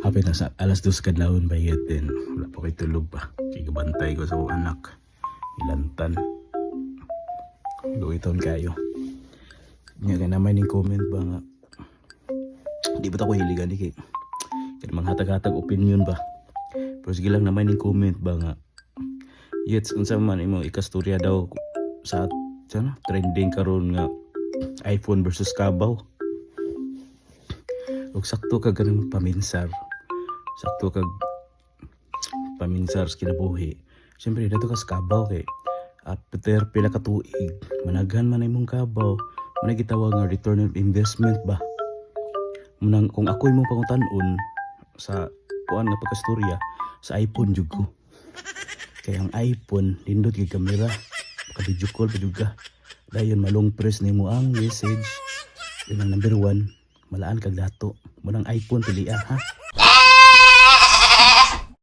Hapit na sa 2:00 kadlawon bayot din. Wala pa ko'y tulog pa. Kay gabantay ko sa akong anak. Ilantan. Luiton kayo. Nya ka naman yung comment ba nga di ba ta ko hiligan ni kay kay manghatag-hatag opinion ba. Pero sige lang, naman yung comment ba nga yet unsa man imo ikastorya daw sa sana trending karon nga iPhone versus kabaw. Ug sakto ka ganung paminsar. Sakto kag paminsar sa kinabuhi. Siyempre, dito ka sa kabaw kay after pila ka tuig, managhan man imong kabaw. Mao gitawag nga return of investment ba. Munang kung ako imong pangutan-on sa kuan nga pagkastorya, sa iPhone jud ko. Kay ang iPhone, nindot kay kamera, maka video call pa jud ka. Dayon ma-long press nimo ang message. Yun ang number one, malaan kag dato. Munang iPhone pili ha.